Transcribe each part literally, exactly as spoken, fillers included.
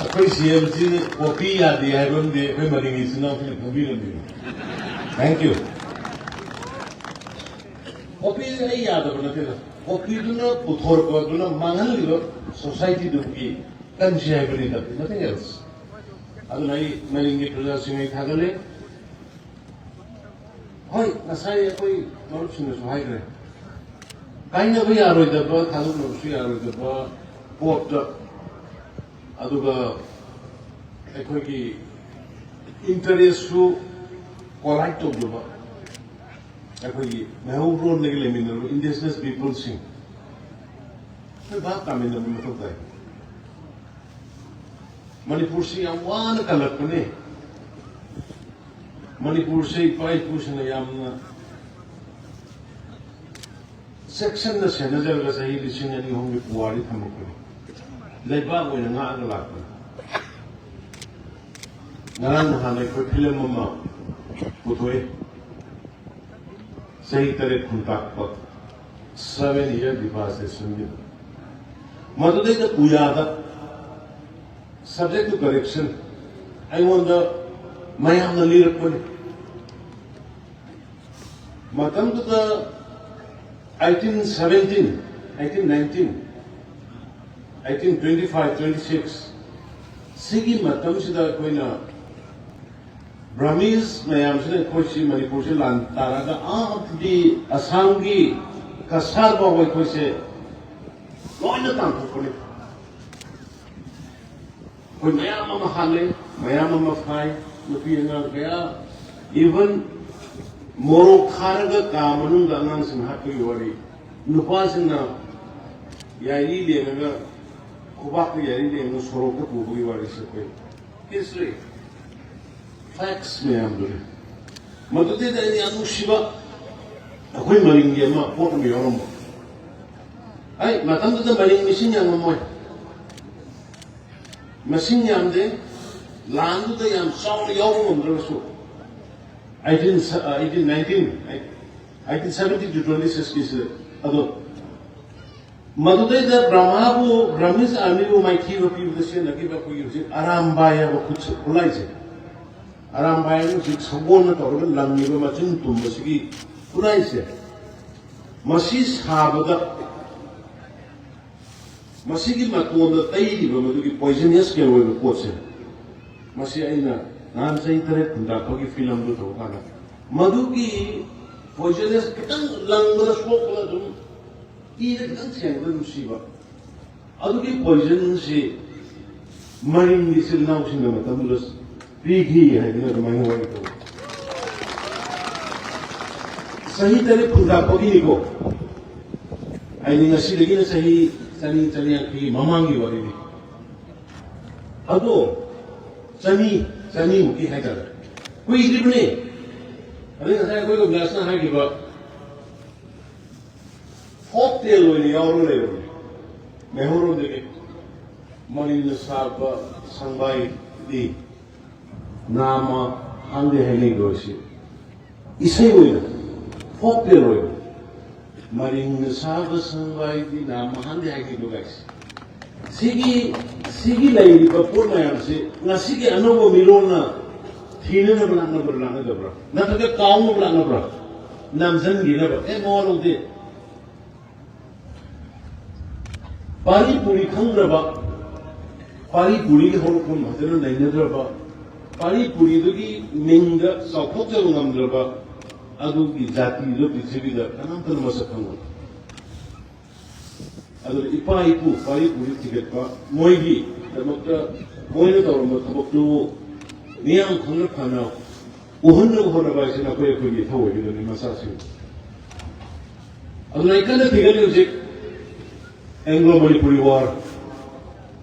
ꯑꯩꯈꯣꯏ ꯁꯤ ꯑꯦꯝꯁꯤ ꯀꯣꯄꯤ ꯌꯥꯗꯦ ꯍꯥꯏꯕ ꯑꯃꯗꯤ ꯑꯩꯈꯣꯏ ꯃꯅꯤꯡꯒꯤ ꯏꯆꯤꯟ ꯏꯅꯥꯎꯁꯤꯡꯅ ꯈꯪꯕꯤꯔꯝꯃꯤ꯫ Thank you꯫ ꯀꯣꯄꯤ ꯑꯩ ꯌꯥꯗꯕ ꯅꯠꯇꯦꯗ, ꯀꯣꯄꯤꯗꯨꯅ ꯄꯨꯊꯣꯔꯛꯄꯗꯨꯅ ꯃꯥꯡꯍꯜꯂꯤꯕ ꯁꯣꯁꯥꯏꯇꯤꯗꯨꯒꯤ ꯀꯟꯁꯤ ꯍꯥꯏꯕꯅꯤꯗ, nothing else꯫ ꯑꯗꯨꯅ ꯑꯩ ꯃꯅꯤꯡꯒꯤ ꯄ꯭ꯔꯖꯥꯁꯤꯡ ꯑꯩ ꯊꯥꯒꯠꯂꯤ꯫ ꯍꯣꯏ, ꯉꯁꯥꯏ ꯑꯩꯈꯣꯏ ꯃꯔꯨꯞꯁꯤꯡꯅꯁꯨ ꯍꯥꯏꯈ꯭ꯔꯦ, ꯀꯥꯏꯅꯕ ꯌꯥꯔꯣꯏꯗꯕ, ꯊꯥꯗꯣꯛꯅꯕꯁꯨ ꯌꯥꯔꯣꯏꯗꯕ ꯄꯣꯠꯇ, ꯑꯗꯨꯒ ꯑꯩꯈꯣꯏꯒꯤ ꯏꯟꯇꯔꯦꯁꯁꯨ ꯀꯣꯂꯥꯏꯠ ꯇꯧꯗꯕ, ꯑꯩꯈꯣꯏꯒꯤ ꯃꯩꯍꯧꯔꯣꯟꯗꯒꯤ ꯂꯩꯃꯤꯟꯅꯔꯕ ꯏꯟꯗꯤꯖꯤꯅꯁ ꯄꯤꯄꯜꯁꯤꯡ ꯑꯩꯈꯣꯏ ꯚꯥꯞ ꯇꯥꯃꯤꯟꯅꯕ ꯃꯊꯧ ꯇꯥꯏ꯫ ꯃꯅꯤꯄꯨꯔꯁꯤ ꯌꯥꯝ ꯋꯥꯅ ꯀꯜꯂꯛꯄꯅꯦ꯫ ꯃꯅꯤꯄꯨꯔꯁꯦ ꯏꯄꯥ ꯏꯄꯨꯁꯤꯡꯅ ꯌꯥꯝꯅ ꯆꯦꯛꯁꯤꯟꯅ ꯁꯦꯟꯅꯖꯔꯒ ꯆꯍꯤ ꯂꯤꯁꯤꯡ ꯑꯅꯤ ꯑꯍꯨꯝꯒꯤ ꯄꯨꯋꯥꯔꯤ ꯊꯝꯃꯛꯄꯅꯤ꯫ ꯂꯩꯕꯥꯛ ꯑꯣꯏꯅ ꯉꯥꯛꯑꯒ ꯂꯥꯛꯄꯅꯤ꯫ ꯉꯔꯥꯡ ꯅꯍꯥꯟ ꯑꯩꯈꯣꯏ ꯐꯤꯂꯝ ꯑꯃ ꯄꯨꯊꯣꯛꯑꯦ, ꯆꯍꯤ ꯇꯔꯦꯠ ꯈꯨꯟꯇꯥꯛꯄ, seven year devastationꯒꯤ꯫ ꯃꯗꯨꯗꯩꯗ ꯄꯨꯌꯥꯗ, subject to correction, ꯑꯩꯉꯣꯟꯗ ꯃꯌꯥꯝꯅ ꯂꯤꯔꯛꯄꯅꯤ꯫ ꯃꯇꯝꯗꯨꯗ eighteen seventeen, eighteen nineteen, eighteen twenty five, twenty six, ꯁꯤꯒꯤ ꯃꯇꯝꯁꯤꯗ ꯑꯩꯈꯣꯏꯅ ꯕ꯭ꯔꯥꯍꯃꯤꯟꯁ ꯃꯌꯥꯝꯁꯤꯅ ꯑꯩꯈꯣꯏꯁꯤ ꯃꯅꯤꯄꯨꯔꯁꯤ ꯂꯥꯟ ꯇꯥꯔꯒ ꯑꯥ ꯑꯁꯥꯝꯒꯤ ꯀꯁꯥꯔ ꯐꯥꯎꯕ ꯑꯩꯈꯣꯏꯁꯦ ꯂꯣꯏꯅ ꯇꯥꯟꯊꯣꯛꯄꯅꯤ꯫ ꯑꯩꯈꯣꯏ ꯃꯌꯥꯝ ꯑꯃ ꯍꯥꯠꯂꯦ, ꯃꯌꯥꯝ ꯑꯃ ꯐꯥꯏ, ꯅꯨꯄꯤ ꯑꯉꯥꯡ ꯀꯌꯥ, even ꯃꯣꯔꯣꯛ ꯊꯥꯔꯒ ꯀꯥ ꯃꯅꯨꯡꯗ ꯑꯉꯥꯡꯁꯤꯡ ꯍꯥꯠꯄꯒꯤ ꯋꯥꯔꯤ, ꯅꯨꯄꯥꯁꯤꯡꯅ ꯌꯥꯏꯔꯤ ꯂꯦꯡꯉꯒ, ꯈꯨꯕꯥꯛꯇ ꯌꯥꯏꯔꯤ ꯂꯦꯡꯉꯒ ꯁꯣꯔꯣꯛꯇ ꯄꯨꯕꯒꯤ ꯋꯥꯔꯤꯁꯦ ꯑꯩꯈꯣꯏ history, facts ꯃꯌꯥꯝꯗꯨꯅꯤ꯫ ꯃꯗꯨꯗꯩꯗ ꯑꯩꯅ ꯌꯥꯝ ꯅꯨꯡꯁꯤꯕ ꯑꯩꯈꯣꯏ ꯃꯔꯤꯡꯒꯤ ꯑꯃ ꯄꯣꯠ ꯑꯃ ꯌꯥꯎꯔꯝꯕ꯫ ꯑꯩ ꯃꯇꯝꯗꯨꯗ ꯃꯔꯤꯡ ꯃꯤꯁꯤꯡ ꯌꯥꯝꯃꯝꯃꯣꯏ, ꯃꯁꯤꯡ ꯌꯥꯝꯗꯦ, ꯂꯥꯟꯗꯨꯗ ꯌꯥꯝ ꯆꯥꯎꯅ ꯌꯥꯎꯕ ꯉꯝꯗ꯭ꯔꯒꯁꯨ, eighteen, eighteen nineteen, eighteen seventy to twenty sixꯀꯤꯁꯤꯗ ꯑꯗꯣ ꯃꯗꯨꯗꯩꯗ ꯕ꯭ꯔꯍꯃꯥꯕꯨ, ꯕ꯭ꯔꯍꯃꯤꯁ ꯑꯥꯔꯃꯤꯕꯨ ꯃꯥꯏꯊꯤꯕ ꯄꯤꯕꯗ ꯁꯤꯖꯤꯟꯅꯈꯤꯕ ꯑꯩꯈꯣꯏꯒꯤ ꯍꯧꯖꯤꯛ ꯑꯔꯥꯝꯕꯥꯏ ꯍꯥꯏꯕ ꯈꯨꯠꯁꯨ, ꯈꯨꯠꯂꯥꯏꯁꯦ, ꯑꯔꯥꯝꯕꯥꯏ ꯍꯥꯏꯕ ꯍꯧꯖꯤꯛ ꯁꯒꯣꯜꯅ ꯇꯧꯔꯒ ꯂꯪꯉꯤꯕ ꯃꯆꯤꯟ ꯇꯨꯝꯕꯁꯤꯒꯤ ꯈꯨꯠꯂꯥꯏꯁꯦ, ꯃꯁꯤ ꯁꯥꯕꯗ ꯃꯁꯤꯒꯤ ꯃꯇꯣꯟꯗ ꯇꯩꯔꯤꯕ ꯃꯗꯨꯒꯤ ꯄꯣꯏꯖꯅꯁ ꯀꯩꯅꯣ ꯑꯣꯏꯕ ꯄꯣꯠꯁꯦ, ꯃꯁꯤ ꯑꯩꯅ ꯅꯍꯥꯟ ꯆꯍꯤ ꯇꯔꯦꯠ ꯈꯨꯟꯇꯥꯛꯄꯒꯤ ꯐꯤꯂꯝꯗꯨ ꯇꯧꯕ ꯀꯥꯟꯗ ꯃꯗꯨꯒꯤ ꯄꯣꯏꯖꯅꯁ ꯈꯤꯇꯪ ꯂꯪꯕꯗ ꯁꯣꯛꯄꯗ ꯑꯗꯨꯝ ꯏꯗ ꯈꯤꯇꯪ ꯁꯦꯡꯕꯗ ꯑꯗꯨꯝ ꯁꯤꯕ꯫ ꯑꯗꯨꯒꯤ ꯄꯣꯏꯖꯟꯁꯤ ꯃꯔꯤꯡꯒꯤ ꯏꯆꯤꯜ ꯏꯅꯥꯎꯁꯤꯡꯅ ꯃꯇꯝꯗꯨꯗ ꯄꯤꯈꯤ ꯍꯥꯏꯗꯅ ꯑꯗꯨꯃꯥꯏꯅ ꯋꯥꯔꯤ ꯇꯧꯏ꯫ ꯆꯍꯤ ꯇꯔꯦꯠ ꯈꯨꯟꯇꯥꯛꯄꯒꯤꯅꯤꯀꯣ꯫ ꯍꯥꯏꯗꯤ ꯉꯁꯤꯗꯒꯤꯅ ꯆꯍꯤ ꯆꯅꯤ, ꯆꯅꯤ ꯌꯥꯡꯈꯩꯒꯤ ꯃꯃꯥꯡꯒꯤ ꯋꯥꯔꯤꯅꯤ꯫ ꯑꯗꯣ ꯆꯅꯤ, ꯆꯅꯤꯃꯨꯛꯀꯤ ꯍꯥꯏꯇꯥꯔꯦ, ꯀꯨꯏꯗ꯭ꯔꯤꯕꯅꯤ꯫ ꯑꯗꯩ ꯉꯁꯥꯏ ꯑꯩꯈꯣꯏ ꯒꯣꯕꯤꯟꯗꯥꯁꯅ ꯍꯥꯏꯈꯤꯕ ꯐꯣꯛ ꯇꯦꯜ ꯑꯣꯏꯅ ꯌꯥꯎꯔꯒ ꯂꯩꯔꯕꯅꯤ꯫ ꯃꯩꯍꯧꯔꯣꯟꯗꯒꯤ ꯃꯅꯤꯅ ꯁꯥꯕ ꯁꯪꯕꯥꯏꯗꯤ ꯅꯥꯝꯃ ꯍꯥꯡꯗꯦ ꯍꯥꯏꯅꯩꯗꯣ ꯁꯤ ꯏꯁꯩ ꯑꯣꯏꯅ, ꯐꯣꯛ ꯇꯦꯜ ꯑꯣꯏꯅ, ꯃꯔꯤꯡꯅ ꯁꯥꯕ ꯁꯪꯕꯥꯏꯗꯤ ꯅꯥꯝꯃ ꯍꯥꯡꯗꯦ ꯍꯥꯏꯅꯩꯗꯣ ꯒꯥꯏꯁꯦ꯫ ꯁꯤꯒꯤ, ꯁꯤꯒꯤ ꯂꯩꯔꯤꯕ ꯄꯣꯠ ꯃꯌꯥꯝꯁꯤ ꯉꯁꯤꯒꯤ ꯑꯅꯧꯕ ꯃꯤꯔꯣꯜꯅ ꯊꯤꯅꯅꯕ ꯂꯥꯛꯅꯕ꯭ꯔꯥ, ꯂꯥꯛꯅꯗꯕ꯭ꯔꯥ? ꯅꯠꯇ꯭ꯔꯒ ꯀꯥꯎꯅꯕ ꯂꯥꯛꯅꯕ꯭ꯔꯥ? ꯅꯝꯁꯤꯟꯈꯤꯅꯕ? ꯑꯦ, ꯃꯋꯥ ꯂꯧꯗꯦ꯫ ꯄꯥꯔꯤ ꯄꯨꯔꯤ ꯈꯪꯗ꯭ꯔꯕ, ꯄꯥꯔꯤ ꯄꯨꯔꯤꯒꯤ ꯍꯧꯔꯛꯐꯝ ꯐꯖꯅ ꯅꯩꯅꯗ꯭ꯔꯕ, ꯄꯥꯔꯤ ꯄꯨꯔꯤꯗꯨꯒꯤ ꯃꯤꯡꯗ ꯆꯥꯎꯊꯣꯛꯆꯕ ꯉꯝꯗ꯭ꯔꯕ ꯑꯗꯨꯒꯤ ꯖꯥꯇꯤꯗꯨ ꯄ꯭ꯔꯤꯊꯤꯕꯤꯗ ꯀꯅꯥꯝꯇꯅ ꯃꯁꯛ ꯈꯪꯉꯣꯏ꯫ ꯑꯗꯨꯅ ꯏꯄꯥ ꯏꯄꯨ ꯄꯥꯔꯤ ꯄꯨꯔꯤ ꯊꯤꯒꯠꯄ, ꯃꯣꯏꯒꯤꯗꯃꯛꯇ ꯃꯣꯏꯅ ꯇꯧꯔꯝꯕ ꯊꯕꯛꯇꯨꯕꯨ ꯃꯤꯌꯥꯝ ꯈꯪꯅ ꯐꯅ ꯎꯍꯟꯅꯕ ꯍꯣꯠꯅꯕ ꯍꯥꯏꯁꯤꯅ ꯑꯩꯈꯣꯏ, ꯑꯩꯈꯣꯏꯒꯤ ꯏꯊꯧ ꯑꯣꯏꯒꯗꯕꯅꯤ, ꯃꯆꯥꯁꯤꯡ꯫ ꯑꯗꯨꯅ ꯑꯩ ꯀꯟꯅ ꯊꯤꯒꯠꯂꯤ ꯍꯧꯖꯤꯛ Anglo Manipuri war.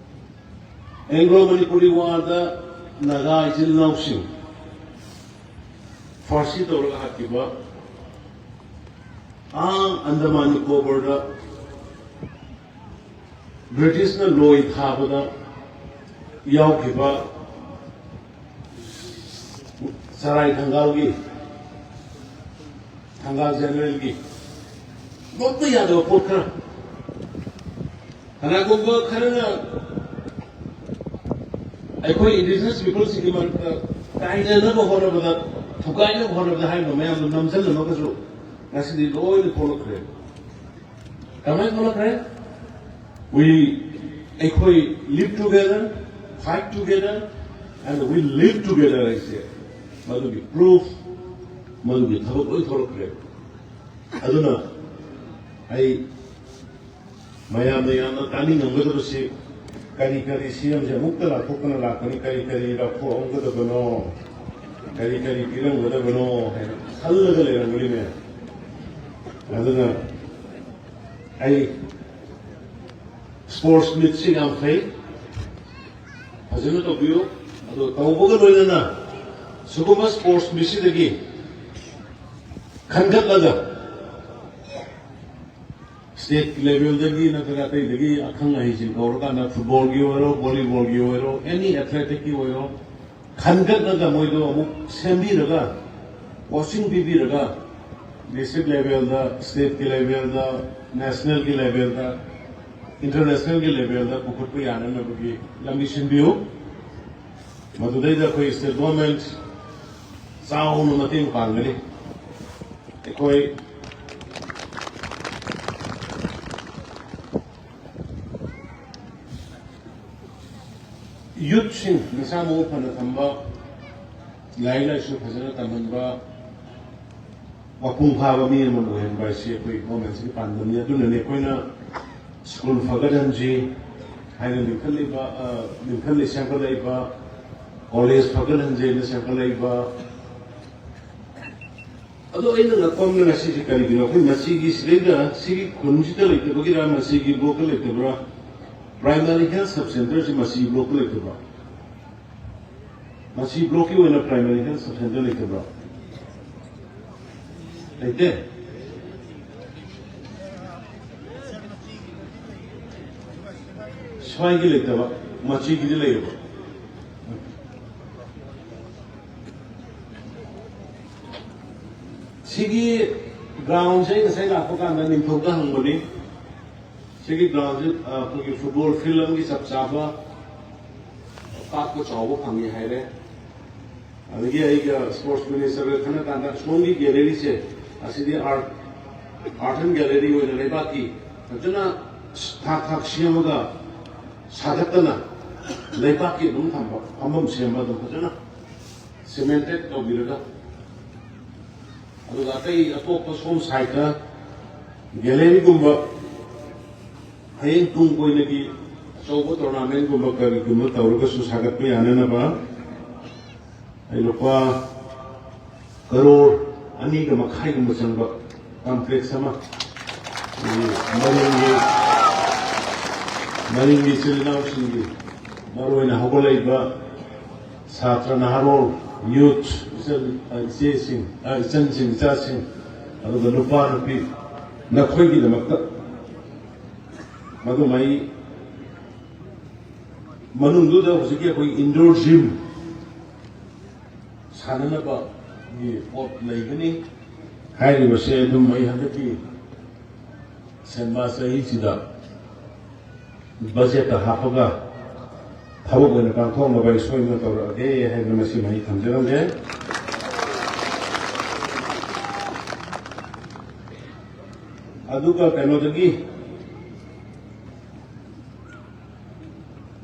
Anglo Manipuri ꯋꯥꯔꯗ ꯅꯥꯒꯥ ꯏꯆꯤꯜ ꯏꯅꯥꯎꯁꯤꯡ ꯐꯥꯔꯁꯤ ꯇꯧꯔꯒ ꯍꯥꯠꯈꯤꯕ, ꯑꯥ ꯑꯟꯗꯃꯥꯟ ꯅꯤꯀꯣꯕꯔꯗ ꯕ꯭ꯔꯤꯇꯤꯁꯅ ꯂꯣꯏ ꯊꯥꯕꯗ ꯌꯥꯎꯈꯤꯕ ꯆꯔꯥꯏ ꯊꯪꯒꯥꯜꯒꯤ, ꯊꯪꯒꯥꯜ ꯖꯦꯅꯔꯦꯜꯒꯤ ꯂꯣꯠꯄ ꯌꯥꯗꯕ ꯄꯣꯠ ꯈꯔ, ꯀꯅꯥꯒꯨꯝꯕ ꯈꯔꯅ ꯑꯩꯈꯣꯏ indigenous peopleꯁꯤꯡꯒꯤ ꯃꯔꯛꯇ ꯀꯥꯏꯅꯅꯕ ꯍꯣꯠꯅꯕꯗ, ꯊꯨꯒꯥꯏꯅꯕ ꯍꯣꯠꯅꯕꯗ ꯍꯥꯏꯔꯤꯕ ꯃꯌꯥꯝꯗꯨ ꯅꯝꯁꯤꯜꯂꯝꯃꯒꯁꯨ ꯉꯁꯤꯗꯤ ꯂꯣꯏꯅ ꯊꯣꯛꯂꯛꯈ꯭ꯔꯦ꯫ ꯀꯃꯥꯏꯅ ꯊꯣꯛꯂꯛꯈ꯭ꯔꯦ? We, ꯑꯩꯈꯣꯏ live together, fight together, and we live together ꯍꯥꯏꯁꯦ ꯃꯗꯨꯒꯤ proof, ꯃꯗꯨꯒꯤ ꯊꯕꯛ ꯂꯣꯏ ꯊꯣꯛꯂꯛꯈ꯭ꯔꯦ꯫ ꯑꯗꯨꯅ ꯑꯩ ꯃꯌꯥꯝꯅ ꯌꯥꯝꯅ ꯇꯥꯅꯤꯡꯉꯝꯒꯗꯕꯁꯤ ꯀꯔꯤ ꯀꯔꯤ ꯁꯤ ꯑꯦꯝꯁꯦ ꯑꯃꯨꯛꯇ ꯂꯥꯊꯣꯛꯇꯅ ꯂꯥꯛꯄꯅꯤ, ꯀꯔꯤ ꯀꯔꯤ ꯂꯧꯊꯣꯛꯑꯝꯒꯗꯕꯅꯣ, ꯀꯔꯤ ꯀꯔꯤ ꯄꯤꯔꯝꯒꯗꯕꯅꯣ ꯍꯥꯏꯅ ꯈꯜꯂꯒ ꯂꯩꯔꯝꯒꯅꯤ ꯃꯌꯥꯝ꯫ ꯑꯗꯨꯅ ꯑꯩ sports meetꯁꯤ ꯌꯥꯝ ꯐꯩ, ꯐꯖꯅ ꯇꯧꯕꯤꯌꯨ꯫ ꯑꯗꯣ ꯇꯧꯕꯒ ꯂꯣꯏꯅꯅ ꯁꯤꯒꯨꯝꯕ sports meetꯁꯤꯗꯒꯤ ꯈꯟꯒꯠꯂꯒ state levelꯗꯒꯤ ꯅꯠꯇ꯭ꯔꯒ ꯑꯇꯩꯗꯒꯤ ꯑꯈꯪ ꯑꯍꯩꯁꯤꯡ ꯀꯧꯔꯀꯥꯟꯗ footballꯒꯤ ꯑꯣꯏꯔꯣ, volleyballꯒꯤ ꯑꯣꯏꯔꯣ, any athleticꯀꯤ ꯑꯣꯏꯔꯣ, ꯈꯟꯒꯠꯂꯒ ꯃꯣꯏꯗꯣ ꯑꯃꯨꯛ ꯁꯦꯝꯕꯤꯔꯒ, coaching ꯄꯤꯕꯤꯔꯒ, district levelꯗ, stateꯀꯤ levelꯗ, nationalꯒꯤ levelꯗ, internationalꯒꯤ levelꯗ ꯄꯨꯈꯠꯄ ꯌꯥꯅꯅꯕꯒꯤ ꯂꯝꯕꯤ ꯁꯤꯟꯕꯤꯌꯨ꯫ ꯃꯗꯨꯗꯩꯗ ꯑꯩꯈꯣꯏ state government ꯆꯥꯎꯅ ꯃꯇꯦꯡ ꯄꯥꯡꯒꯅꯤ꯫ ꯑꯩꯈꯣꯏ youthꯁꯤꯡ ꯃꯁꯥ ꯃꯎ ꯐꯅ ꯊꯝꯕ, ꯂꯥꯏꯔꯤꯛ ꯂꯥꯏꯁꯨ ꯐꯖꯅ ꯇꯝꯍꯟꯕ, ꯃꯄꯨꯡ ꯐꯥꯕ ꯃꯤ ꯑꯃ ꯑꯣꯏꯍꯟꯕ ꯍꯥꯏꯁꯤ ꯑꯩꯈꯣꯏ governmentꯁꯤꯒꯤ ꯄꯥꯟꯗꯝꯅꯤ꯫ ꯑꯗꯨꯅꯅꯤ ꯑꯩꯈꯣꯏꯅ school ꯐꯒꯠꯍꯟꯁꯤ ꯍꯥꯏꯅ ꯂꯤꯡꯈꯠꯂꯤꯕ, ꯑ, ꯂꯤꯡꯈꯠꯂꯤ, ꯁꯦꯝꯒꯠꯂꯛꯏꯕ, college ꯐꯒꯠꯍꯟꯁꯦꯅ ꯁꯦꯝꯒꯠꯂꯛꯏꯕ꯫ ꯑꯗꯣ ꯑꯩꯅ ꯉꯛꯄ ꯑꯃꯅ ꯉꯁꯤꯁꯦ ꯀꯔꯤꯒꯤꯅꯣ? ꯑꯩꯈꯣꯏ ꯃꯁꯤꯒꯤ ꯁꯤꯗꯩꯗ, ꯁꯤꯒꯤ ꯈꯨꯟꯁꯤꯗ ꯂꯩꯇꯕꯒꯤꯔ, ꯃꯁꯤꯒꯤ blockꯇ ꯂꯩꯇꯕ꯭ꯔꯥ? Primary health sub centreꯁꯤ ꯃꯁꯤ blockꯇ ꯂꯩꯇꯕ꯭ꯔꯥ? ꯃꯁꯤ blockꯀꯤ ꯑꯣꯏꯅ primary health sub center ꯂꯩꯇꯕ꯭ꯔꯣ? ꯂꯩꯇꯦ꯫ ꯁ꯭ꯋꯥꯏꯒꯤ ꯂꯩꯇꯕ, ꯃꯁꯤꯒꯤꯗꯤ ꯂꯩꯌꯦꯕ꯫ ꯁꯤꯒꯤ groundꯁꯦ ꯑꯩ ꯉꯁꯥꯏ ꯂꯥꯛꯄ ꯀꯥꯟꯗ ꯅꯤꯡꯊꯧꯗ ꯍꯪꯕꯅꯤ꯫ ꯁꯤꯒꯤ ꯒ꯭ꯔꯥꯎꯟꯁꯤ ꯑꯩꯈꯣꯏꯒꯤ ꯐꯨꯠꯕꯣꯜ ꯐꯤꯜ ꯑꯃꯒꯤ ꯆꯞ ꯆꯥꯕ ꯄꯥꯛꯄ ꯆꯥꯎꯕ ꯐꯪꯉꯦ ꯍꯥꯏꯔꯦ꯫ ꯑꯗꯒꯤ ꯑꯩꯒ ꯁ꯭ꯄꯣꯔꯠꯁ ꯃꯤꯅꯤꯁꯇꯔꯒ ꯈꯟꯅ ꯀꯥꯟꯗ ꯁꯣꯝꯒꯤ ꯒꯦꯂꯔꯤꯁꯦ ꯑꯁꯤꯗꯤ ꯑꯥꯔꯠ ꯑꯥꯔꯠ ꯑꯦꯟ ꯒꯦꯂꯔꯤ ꯑꯣꯏꯅ ꯂꯩꯕꯥꯛꯀꯤ ꯐꯖꯅ ꯊꯥꯛ ꯊꯥꯛ ꯁꯦꯝꯃꯒ ꯁꯥꯒꯠꯇꯅ ꯂꯩꯕꯥꯛꯀꯤ ꯑꯗꯨꯝ ꯊꯝꯕ ꯐꯝꯐꯝ ꯁꯦꯝꯕ ꯑꯗꯨꯝ ꯐꯖꯅ ꯁꯤꯃꯦꯟꯇꯦꯠ ꯇꯧꯕꯤꯔꯒ, ꯑꯗꯨꯒ ꯑꯇꯩ ꯑꯇꯣꯞꯄ ꯁꯣꯝ ꯁꯥꯏꯠꯇ ꯒꯦꯂꯔꯤꯒꯨꯝꯕ ꯍꯌꯦꯡ ꯇꯨꯡ ꯀꯣꯏꯅꯒꯤ ꯑꯆꯧꯕ ꯇꯣꯔꯅꯥꯃꯦꯟꯒꯨꯝꯕ ꯀꯔꯤꯒꯨꯝꯕ ꯇꯧꯔꯒꯁꯨ ꯁꯥꯒꯠꯄ ꯌꯥꯅꯅꯕ ꯑꯩ ꯂꯨꯄꯥ ꯀꯔꯣꯔ ꯑꯅꯤꯒ ꯃꯈꯥꯏꯒꯨꯝꯕ ꯆꯪꯕ ꯀꯝꯄ꯭ꯂꯦꯛꯁ ꯑꯃ ꯑꯩꯈꯣꯏꯒꯤ ꯃꯔꯤꯡꯒꯤ ꯃꯔꯤꯡꯒꯤ ꯏꯆꯤꯜ ꯏꯅꯥꯎꯁꯤꯡꯒꯤ ꯃꯔꯨꯑꯣꯏꯅ ꯍꯧꯒꯠꯂꯛꯏꯕ ꯁꯥꯇ꯭ꯔ ꯅꯍꯥꯔꯣꯜ, ꯌꯨꯠ, ꯏꯆꯟ ꯏꯆꯦꯁꯤꯡ, ꯏꯆꯟꯁꯤꯡ ꯏꯆꯥꯁꯤꯡ, ꯑꯗꯨꯒ ꯅꯨꯄꯥ ꯅꯨꯄꯤ ꯅꯈꯣꯏꯒꯤꯗꯃꯛꯇ ꯃꯗꯨꯃꯩ ꯃꯅꯨꯡꯗꯨꯗ ꯍꯧꯖꯤꯛꯀꯤ ꯑꯩꯈꯣꯏ ꯏꯟꯗꯣꯔ ꯖꯤꯝ ꯁꯥꯟꯅꯅꯕꯒꯤ ꯄꯣꯠ ꯂꯩꯒꯅꯤ꯫ ꯍꯥꯏꯔꯤꯕꯁꯦ ꯑꯗꯨꯝ ꯑꯩ ꯍꯟꯗꯛꯀꯤ ꯁꯦꯟꯕꯥ ꯆꯍꯤꯁꯤꯗ ꯕꯖꯦꯠꯇ ꯍꯥꯞꯄꯒ ꯊꯕꯛ ꯑꯣꯏꯅ ꯄꯥꯡꯊꯣꯛꯅꯕ ꯑꯩ ꯁꯣꯏꯗꯅ ꯇꯧꯔꯛꯑꯒꯦ ꯍꯥꯏꯗꯅ ꯃꯁꯤꯃ ꯑꯩ ꯊꯝꯖꯔꯝꯒꯦ꯫ ꯑꯗꯨꯒ ꯀꯩꯅꯣꯗꯒꯤ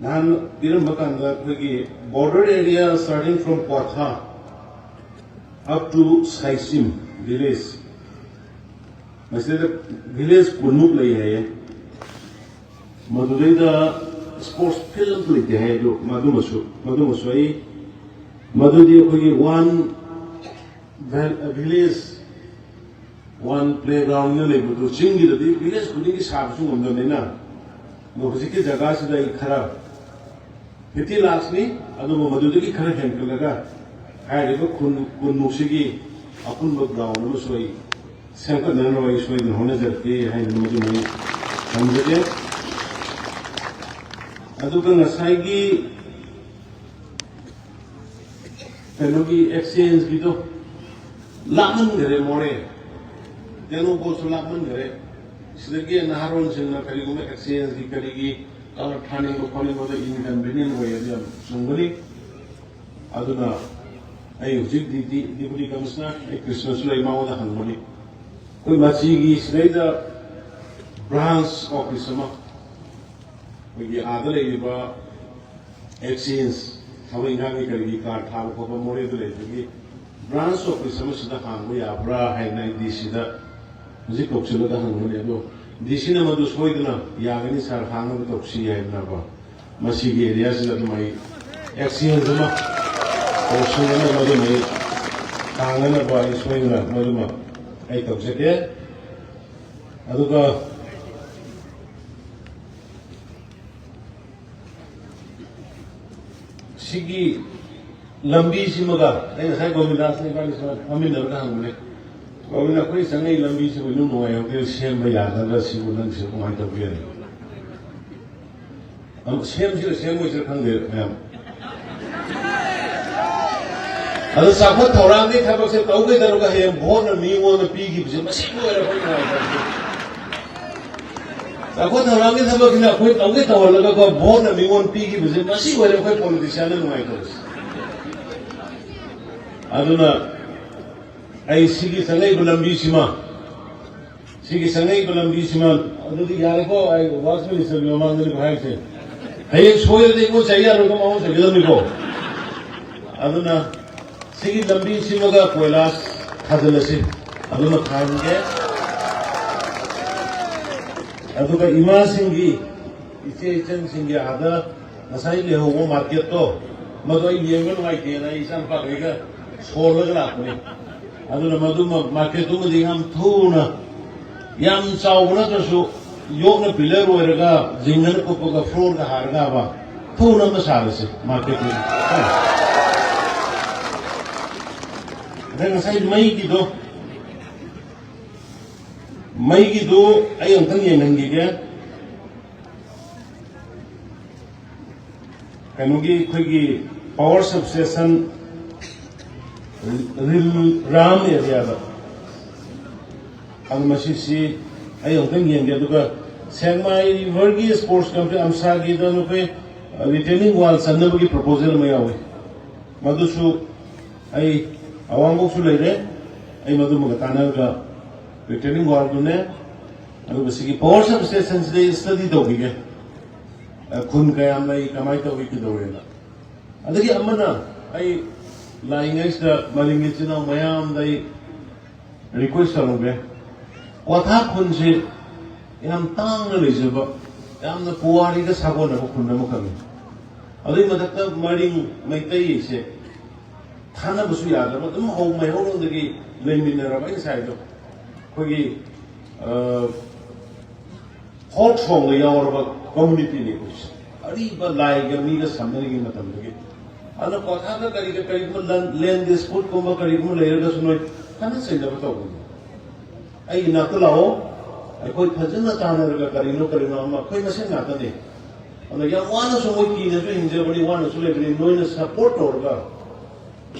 ꯅꯍꯥꯟ ꯄꯤꯔꯝꯕ ꯀꯥꯟꯗ ꯑꯩꯈꯣꯏꯒꯤ border area starting from Kwatha up to Saisim village, ꯃꯁꯤꯗ ꯚꯤꯂꯦꯖ ꯀꯨꯟꯃꯨꯛ ꯂꯩ ꯍꯥꯏꯌꯦ꯫ ꯃꯗꯨꯗꯩꯗ ꯁ꯭ꯄꯣꯔꯠꯁ ꯐꯤꯜ ꯑꯝꯇ ꯂꯩꯇꯦ ꯍꯥꯏ꯫ ꯑꯗꯨ ꯃꯗꯨꯃꯁꯨ ꯃꯗꯨꯃꯁꯨ ꯑꯩ ꯃꯗꯨꯗꯤ ꯑꯩꯈꯣꯏꯒꯤ ꯋꯥꯟ ꯚꯤꯂꯦꯖ ꯋꯥꯟ ꯄ꯭ꯂꯦꯒ꯭ꯔꯥꯎꯟꯗ ꯂꯩꯕꯗꯨ ꯆꯤꯡꯒꯤꯗꯗꯤ ꯚꯤꯂꯦꯖ ꯈꯨꯗꯤꯡꯒꯤ ꯁꯥꯕꯁꯨ ꯉꯝꯗꯕꯅꯤꯅ, ꯑꯗꯣ ꯍꯧꯖꯤꯛꯀꯤ ꯖꯒꯥꯁꯤꯗ ꯑꯩ ꯈꯔ ꯐꯤꯐꯇꯤ ꯂꯥꯛꯁꯅꯤ, ꯑꯗꯨꯕꯨ ꯃꯗꯨꯗꯒꯤ ꯈꯔ ꯍꯦꯟꯒꯠꯂꯒ ꯍꯥꯏꯔꯤꯕ ꯈꯨꯟ ꯀꯨꯟꯃꯨꯛꯁꯤꯒꯤ ꯑꯄꯨꯟꯕ ꯒ꯭ꯔꯥꯎꯟ ꯑꯃꯁꯨ ꯑꯩ ꯁꯦꯝꯒꯠꯅꯅꯕ ꯑꯩ ꯁꯣꯏꯗꯅ ꯍꯣꯠꯅꯖꯔꯛꯀꯦ ꯍꯥꯏꯅ ꯃꯗꯨꯃ ꯑꯩ ꯊꯝꯖꯒꯦ꯫ ꯑꯗꯨꯒ ꯉꯁꯥꯏꯒꯤ ꯀꯩꯅꯣꯒꯤ ꯑꯦꯛꯁꯆꯦꯟꯖꯀꯤꯗꯣ ꯂꯥꯞꯃꯟꯈꯔꯦ, ꯃꯣꯔꯦ ꯇꯦꯡꯅꯧꯄꯜꯁꯨ ꯂꯥꯞꯃꯟꯈꯔꯦ꯫ ꯁꯤꯗꯒꯤ ꯅꯍꯥꯔꯣꯜꯁꯤꯡꯅ ꯀꯔꯤꯒꯨꯝꯕ ꯑꯦꯛꯁꯆꯦꯟꯖꯀꯤ ꯀꯔꯤꯒꯤ ꯀꯥꯔꯗ ꯊꯥꯅꯤꯡꯕ ꯈꯣꯠꯅꯤꯡꯕꯗ ꯏꯟꯀꯟꯚꯤꯅꯤꯌꯦꯟ ꯑꯣꯏ, ꯑꯗꯨ ꯌꯥꯝ ꯆꯨꯝꯒꯅꯤ꯫ ꯑꯗꯨꯅ ꯑꯩ ꯍꯧꯖꯤꯛ ꯗꯤꯄꯨꯇꯤ ꯀꯃꯤꯁꯅꯔ, ꯑꯩ ꯀ꯭ꯔꯤꯁꯅꯁꯨ ꯂꯩ, ꯃꯉꯣꯟꯗ ꯍꯪꯕꯅꯤ꯫ ꯑꯩꯈꯣꯏ ꯃꯆꯤꯒꯤ ꯁꯤꯗꯩꯗ ꯕ꯭ꯔꯥꯟꯁ ꯑꯣꯐꯤꯁ ꯑꯃ, ꯑꯩꯈꯣꯏꯒꯤ ꯑꯥꯗ ꯂꯩꯔꯤꯕ ꯑꯦꯛꯁꯆꯦꯟꯖ ꯊꯕꯛ ꯏꯪꯈꯥꯡꯒꯤ ꯀꯔꯤꯒꯤ ꯀꯥꯔꯗ ꯊꯥꯕ ꯈꯣꯠꯄ ꯃꯣꯔꯦꯗ ꯂꯩꯕꯒꯤ ꯕ꯭ꯔꯥꯟꯁ ꯑꯣꯐꯤꯁ ꯑꯃꯁꯤꯗ ꯍꯥꯡꯕ ꯌꯥꯕ꯭ꯔꯥ ꯍꯥꯏꯅ ꯑꯩ ꯗꯤ ꯁꯤꯗ ꯍꯧꯖꯤꯛ ꯀꯧꯁꯤꯜꯂꯒ ꯍꯪꯕꯅꯤ꯫ ꯑꯗꯣ ꯗꯤ ꯁꯤꯅ ꯃꯗꯨ ꯁꯣꯏꯗꯅ ꯌꯥꯒꯅꯤ ꯁꯥꯔ, ꯍꯥꯡꯅꯕ ꯇꯧꯁꯤ ꯍꯥꯏꯗꯅꯀꯣ꯫ ꯃꯁꯤꯒꯤ ꯑꯦꯔꯤꯌꯥꯁꯤꯗ ꯑꯗꯨꯝ ꯑꯩ ꯑꯦꯛꯁꯆꯦꯟꯖ ꯑꯃ ꯇꯧꯁꯤꯟꯅꯅꯕ ꯑꯗꯨꯝ ꯑꯩ ꯍꯥꯡꯅꯅꯕ ꯑꯩ ꯁꯣꯏꯗꯅ ꯃꯗꯨꯃ ꯑꯩ ꯇꯧꯖꯒꯦ꯫ ꯑꯗꯨꯒ ꯁꯤꯒꯤ ꯂꯝꯕꯤꯁꯤꯃꯒ ꯑꯩ ꯉꯁꯥꯏ ꯒꯣꯕꯤꯟꯗꯥꯁꯅ ꯏꯕꯥꯅꯤ ꯁꯨꯃꯥꯏꯅ ꯐꯝꯃꯤꯟꯅꯔꯒ ꯍꯪꯕꯅꯦ, "ꯒꯣꯕꯤꯟꯗ, ꯑꯩꯈꯣꯏ ꯆꯪꯉꯛꯏ ꯂꯝꯕꯤꯁꯤꯕꯨ ꯏꯅꯨꯡ ꯅꯨꯡꯉꯥꯏꯍꯧꯗꯦ, ꯁꯦꯝꯕ ꯌꯥꯒꯗ꯭ꯔꯥ? ꯁꯤꯕꯨ ꯅꯪꯁꯦ ꯀꯃꯥꯏꯅ ꯇꯧꯒꯦ?" ꯑꯗꯨ ꯁꯦꯝꯁꯤꯔ ꯁꯦꯝꯃꯣꯏꯁꯤꯔ ꯈꯪꯗꯦ ꯃꯌꯥꯝ꯫ ꯑꯗꯣ ꯆꯥꯎꯈꯠ ꯊꯧꯔꯥꯡꯒꯤ ꯊꯕꯛꯁꯦ ꯇꯧꯒꯦ ꯇꯧꯔꯒ ꯍꯌꯦꯡ ꯚꯣꯠꯅ ꯃꯤꯉꯣꯟꯗ ꯄꯤꯈꯤꯕꯁꯦ ꯃꯁꯤ ꯂꯣꯏꯔꯦ ꯑꯩꯈꯣꯏ ꯅꯨꯡꯉꯥꯏꯇꯕꯁꯦ꯫ ꯆꯥꯎꯈꯠ ꯊꯧꯔꯥꯡꯒꯤ ꯊꯕꯛꯁꯤꯅ ꯑꯩꯈꯣꯏ ꯇꯧꯒꯦ ꯇꯧꯍꯜꯂꯒꯀꯣ, ꯚꯣꯠꯅ ꯃꯤꯉꯣꯟ ꯄꯤꯈꯤꯕꯁꯦ ꯃꯁꯤ ꯑꯣꯏꯔꯦ ꯑꯩꯈꯣꯏ ꯄꯣꯂꯤꯇꯤꯁꯤꯌꯥꯟꯅ ꯅꯨꯡꯉꯥꯏꯇꯕꯁꯦ꯫ ꯑꯗꯨꯅ ꯑꯩ ꯁꯤꯒꯤ ꯆꯪꯉꯛꯏꯕ ꯂꯝꯕꯤꯁꯤꯃ, ꯁꯤꯒꯤ ꯆꯪꯉꯛꯏꯕ ꯂꯝꯕꯤꯁꯤꯃ, ꯑꯗꯨꯗꯤ ꯌꯥꯔꯦꯀꯣ, ꯑꯩ ꯋꯥꯔꯛꯁ ꯃꯤꯅꯤꯁꯇꯔꯒꯤ ꯃꯃꯥꯡꯗꯅꯤꯀꯣ ꯍꯥꯏꯔꯤꯁꯦ꯫ ꯍꯌꯦꯡ ꯁꯣꯏꯔꯗꯤ ꯑꯩꯉꯣꯟ ꯆꯩ ꯌꯥꯔꯣꯏꯀꯣ, ꯃꯉꯣꯟ ꯆꯩꯒꯗꯕꯅꯤꯀꯣ꯫ ꯑꯗꯨꯅ ꯁꯤꯒꯤ ꯂꯝꯕꯤꯁꯤꯃꯒ ꯀꯣꯏꯂꯥꯁ ꯊꯥꯖꯤꯜꯂꯁꯤ꯫ ꯑꯗꯨꯃ ꯊꯥꯍꯟꯒꯦ꯫ ꯑꯗꯨꯒ ꯏꯃꯥꯁꯤꯡꯒꯤ, ꯏꯆꯦ ꯏꯆꯟꯁꯤꯡꯒꯤ ꯑꯥꯗ ꯉꯁꯥꯏ ꯂꯩꯍꯧꯕ ꯃꯥꯔꯀꯦꯠꯇꯣ, ꯃꯗꯨ ꯑꯩ ꯌꯦꯡꯕ ꯅꯨꯡꯉꯥꯏꯇꯦꯅ ꯑꯩ ꯏꯆꯥꯅꯨꯄꯥꯈꯩꯒ ꯁꯣꯜꯂꯒ ꯂꯥꯛꯄꯅꯤ꯫ ꯑꯗꯨꯅ ꯃꯗꯨꯃ, ꯃꯥꯔꯀꯦꯠꯇꯨꯃꯗꯤ ꯌꯥꯝ ꯊꯨꯅ, ꯌꯥꯝ ꯆꯥꯎꯕ ꯅꯠꯇ꯭ꯔꯁꯨ, ꯌꯣꯠꯅ ꯄꯤꯂꯔ ꯑꯣꯏꯔꯒ, ꯖꯤꯡꯒꯅ ꯀꯨꯞꯄꯒ, ꯐ꯭ꯂꯣꯔꯒ ꯍꯥꯔꯒꯕ ꯊꯨꯅ ꯑꯃ ꯁꯥꯔꯁꯤ ꯃꯥꯔꯀꯦꯠꯇꯨ꯫ ꯑꯗ ꯉꯁꯥꯏ ꯃꯩꯒꯤꯗꯣ, ꯃꯩꯒꯤꯗꯨ ꯑꯩ ꯑꯃꯨꯛꯇꯪ ꯌꯦꯡꯍꯟꯈꯤꯒꯦ꯫ ꯀꯩꯅꯣꯒꯤ ꯑꯩꯈꯣꯏꯒꯤ ꯄꯥꯋꯔ ꯁꯕꯁ꯭ꯇꯦꯁꯟ ꯔꯤꯜ ꯔꯥꯝ ꯑꯦꯔꯤꯌꯥꯗ, ꯑꯗꯨ ꯃꯁꯤꯁꯤ ꯑꯩ ꯑꯃꯨꯛꯇꯪ ꯌꯦꯡꯒꯦ꯫ ꯑꯗꯨꯒ ꯁꯦꯛꯃꯥꯏ ꯔꯤꯚꯔꯒꯤ ꯁ꯭ꯄꯣꯔꯠꯁ ꯀꯝꯄ꯭ꯂꯦꯛꯁ ꯑꯝꯁꯥꯒꯤꯗ ꯅꯈꯣꯏ ꯔꯤꯇꯦꯅꯤꯡ ꯋꯥꯜ ꯆꯟꯅꯕꯒꯤ ꯄ꯭ꯔꯣꯄꯣꯖꯦꯜ ꯑꯃ ꯌꯥꯎꯏ꯫ ꯃꯗꯨꯁꯨ ꯑꯩ ꯑꯋꯥꯡꯕꯣꯛꯁꯨ ꯂꯩꯔꯦ꯫ ꯑꯩ ꯃꯗꯨꯃꯒ ꯇꯥꯟꯅꯔꯒ ꯔꯤꯇꯦꯅꯤꯡ ꯋꯥꯜꯗꯨꯅꯦ, ꯑꯗꯨꯒ ꯁꯤꯒꯤ ꯄꯋꯥꯔ ꯁꯕ ꯁ꯭ꯇꯦꯁꯟꯁꯤꯗ ꯁ꯭ꯇꯗꯤ ꯇꯧꯈꯤꯒꯦ꯫ ꯑ, ꯈꯨꯟ ꯀꯌꯥꯝ ꯂꯩ, ꯀꯃꯥꯏꯅ ꯇꯧꯏ, ꯀꯩꯗꯧꯋꯦꯅ꯫ ꯑꯗꯒꯤ ꯑꯃꯅ, ꯑꯩ ꯂꯥꯛꯏꯉꯩꯁꯤꯗ ꯃꯔꯤꯡꯒꯤ ꯏꯆꯤꯟ ꯏꯅꯥꯎ ꯃꯌꯥꯝꯗ ꯑꯩ ꯔꯤꯀ꯭ꯋꯦꯁ ꯇꯧꯔꯝꯒꯦ꯫ ꯀ꯭ꯋꯥꯊꯥ ꯈꯨꯟꯁꯤ ꯌꯥꯝ ꯇꯥꯡꯅ ꯂꯩꯖꯕ, ꯌꯥꯝꯅ ꯄꯨꯋꯥꯔꯤꯒ ꯁꯥꯒꯣꯟꯅꯕ ꯈꯨꯟ ꯑꯃꯈꯛꯅꯤ꯫ ꯑꯗꯨꯒꯤ ꯃꯊꯛꯇ ꯃꯔꯤꯡ ꯃꯩꯇꯩꯁꯦ ꯊꯥꯅꯕꯁꯨ ꯌꯥꯗ꯭ꯔꯕ, ꯑꯗꯨꯝ ꯍꯧ-, ꯃꯩꯍꯧꯔꯣꯟꯗꯒꯤ ꯂꯩꯃꯤꯟꯅꯔꯕ꯫ ꯑꯩ ꯉꯁꯥꯏꯗꯣ ꯑꯩꯈꯣꯏꯒꯤ, ꯑ, ꯐꯣꯛ ꯁꯣꯡꯗ ꯌꯥꯎꯔꯕ ꯀꯝꯃꯨꯅꯤꯇꯤꯅꯤ ꯑꯩꯈꯣꯏꯁꯦ꯫ ꯑꯔꯤꯕ ꯂꯥꯏꯒ ꯃꯤꯒ ꯁꯝꯅꯔꯤꯉꯩ ꯃꯇꯝꯗꯒꯤ꯫ ꯑꯗꯨꯅ ꯀ꯭ꯋꯥꯊꯥꯗ ꯀꯔꯤꯒ ꯀꯔꯤꯒꯨꯝꯕ ꯂꯟ-, ꯂꯦꯟ ꯗꯤꯁꯄ꯭ꯌꯨꯠꯀꯨꯝꯕ ꯀꯔꯤꯒꯨꯝꯕ ꯂꯩꯔꯒꯁꯨ ꯅꯣꯏ ꯈꯠꯅ ꯆꯩꯅꯕ ꯇꯧꯒꯅꯨ꯫ ꯑꯩ ꯏꯅꯥꯛꯇ ꯂꯥꯛꯑꯣ, ꯑꯩꯈꯣꯏ ꯐꯖꯅ ꯇꯥꯟꯅꯔꯒ ꯀꯔꯤꯅꯣ ꯀꯔꯤꯅꯣ ꯑꯃ ꯑꯩꯈꯣꯏ ꯃꯁꯦꯟ ꯉꯥꯛꯇꯅꯤ꯫ ꯑꯗꯨꯅ ꯌꯥꯝ ꯋꯥꯅꯁꯨ ꯃꯣꯏ ꯀꯤꯅꯁꯨ ꯍꯤꯡꯖꯕꯅꯤ, ꯋꯥꯅꯁꯨ ꯂꯩꯕꯅꯤ, ꯅꯣꯏꯅ ꯁꯞꯄꯣꯔꯠ ꯇꯧꯔꯒ